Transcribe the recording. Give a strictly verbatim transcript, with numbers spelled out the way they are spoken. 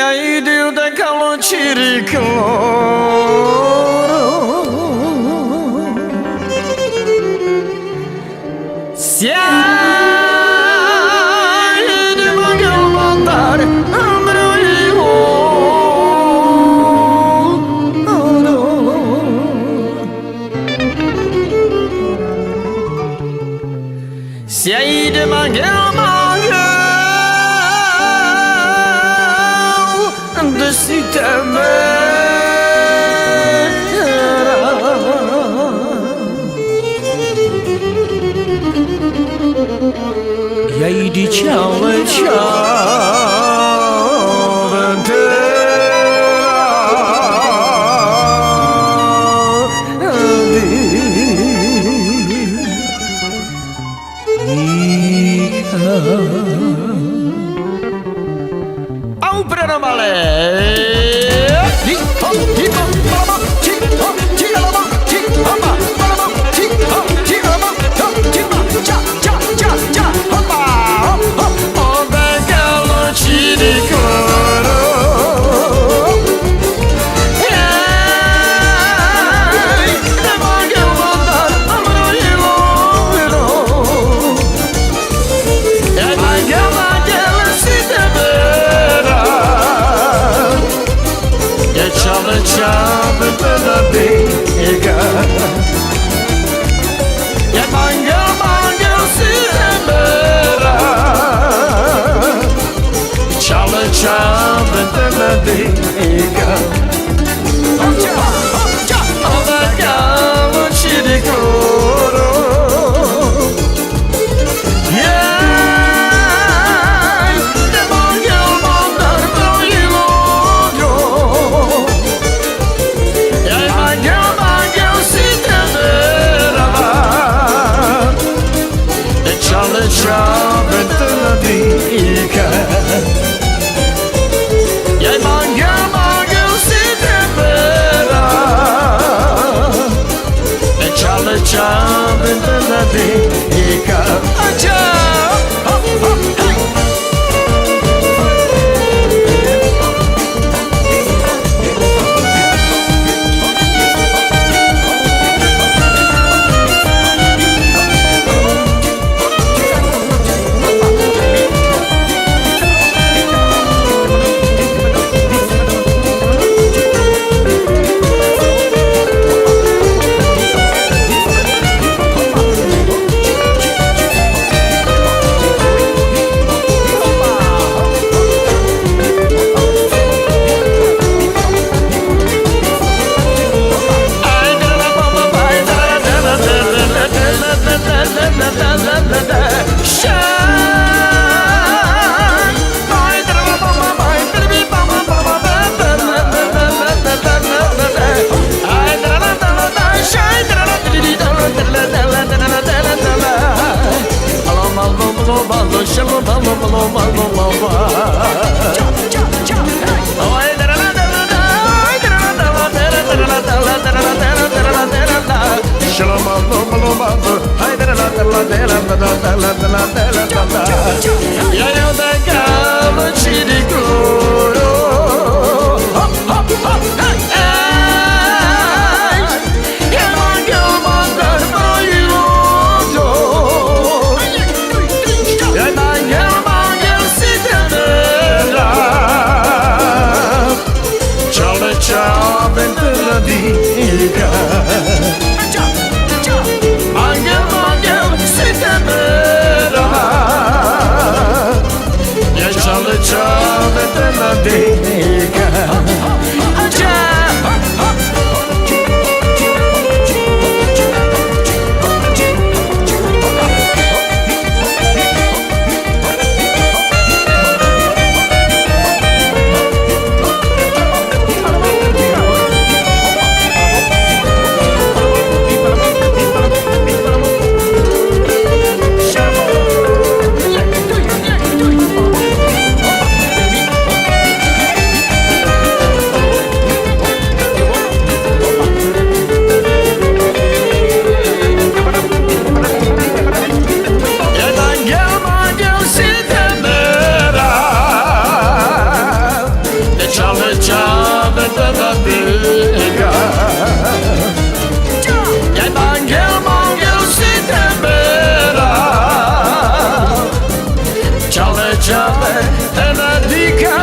Ej, dil da kalo čhiri kloro. Sjaj de mangel mandar, amro i o. Sjaj de mangel, mangel de sitemera. Ej, di čhal čhal de Au, prena male. Hip hop, hip hop, baba, hip hop, hip hop, hip hop, baba, hip hop, hip hop, hip hop, cha, cha, cha, cha, hopa, hop, hop. Onda kalo čhiri kloro. Ej, de mangel mandar, amro i o. Ej, mangel, mangel, sitemera. Ej, čhal čhal de dika. Ej, mangel, mangel, sitemera. Čhal čhal de dika. Onda kalo čhiri kloro. Ej, de mangel mandar, amro i o. Ej, mangel, mangel, sitemera. Ej, čhal čhal de dika. Ej, mangel, mangel, sitemera. Ej, čhal čhal de dika. Ača. Hop, hop, hej. Ej, onda kalo čhiri kloro. Hop, hop, hop, hej. Ej, mangel mandar, amro i o. Ej, mangel, mangel, sitemera. Čhal čhal de dika. Mangel, mangel, sitemera. Ej, čhal čhal de انا ديكا